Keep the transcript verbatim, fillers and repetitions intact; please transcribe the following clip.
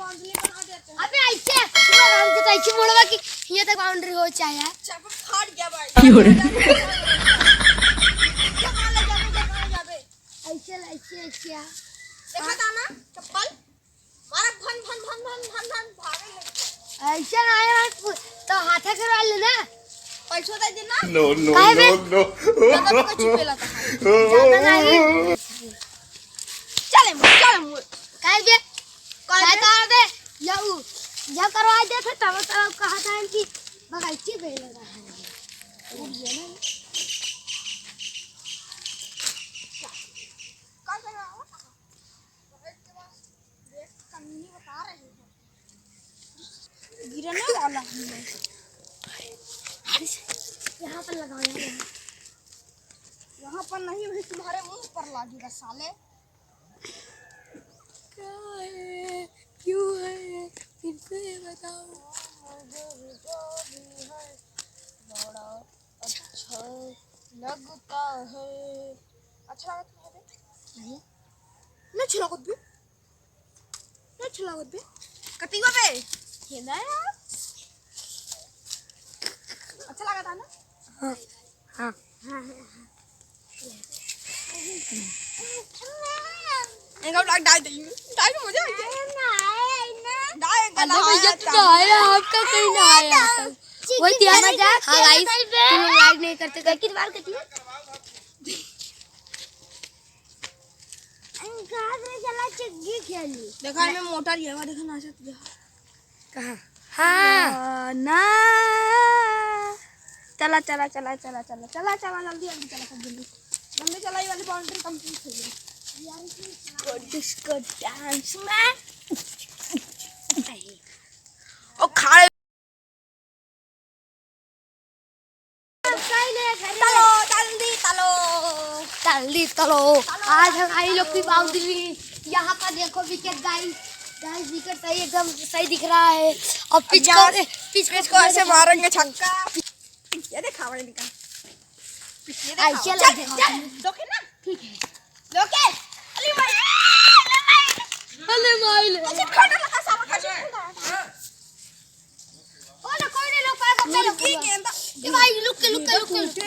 अबे ऐसे, पूरा राम के तो ऐसे मोड़वा कि हियाँ तक boundary हो चाहे यार। चप्पल फाट गया भाई। क्यों रे? जमा ले जाबे, जमा ले जाबे। ऐसे, ऐसे, ऐसे आ। देखा था ना, चप्पल? मारा भन, भन, भन, भागे लगे। ऐसे ना आए यार, पु-, तो हाथे करवा ले ना। पैसो दे दे ना। No, no, काहे बे? No, no। ज्यादा तो कुछ पेला था। ज्यादा नहीं। चले मुझे, चले मुझे। काहे बे? काहे काहे बे? बे? या उ, या करवा दे थे, तब, तब कहा था कि बगैची पे लगा है। गिरने वाला हूँ मैं। यहाँ पर लगाओ, यहाँ पर। यहाँ पर नहीं भाई, तुम्हारे मुंह पर लागेगा साले। क्या है? क्यों है? फिर से बताओ। बड़ा अच्छा लगता है। अच्छा लगता है बे? नहीं। नहीं अच्छा लगत बे। नहीं अच्छा लगत बे। कतिवा बे? ये ना यार। अच्छा लगा था ना? हाँ। हाँ। हाँ, हाँ, हाँ। इनका vlog डाल दे। डाल के मजा आ गया। डाल, अरे भैया, तू नहाया, आपका कहीं नहाया था। वही ध्यान मजाक हाँ, किया guys, था। तुम लोग like नहीं करते, लेकिन बाल कटिए। घास में चला चुग्गी खेली। देखा, मैं मोटर ये वाला देखा नाचत गया। कहाँ? हाँ। ना। चला, चला, चला, जल्दी, जल्दी चला, सब जल्दी। जल्दी चला, ये वाली boundary complete हो गई। Disco dance में। ओ, खाए। तलो, जल्दी तलो। जल्दी तलो। आज हम आई लोग की boundary, यहाँ पर देखो wicket guys, guys wicket सही, एकदम सही दिख रहा है। और pitch को, pitch को ऐसे मारेंगे छक्का। ये देखा मैंने निकाल। ये देखा। ऐसे चल, लगे चल, हाथ में। रोके ना। ठीक है। रोके। अरे भाई। अरे भाई ले। अच्छा, खोटा लगा साला का। ओ ना, कोई नहीं, लोग पाएगा, मुर्गी गेंदा। ए भाई, लुक के, लुक के, लुक के, लुक के।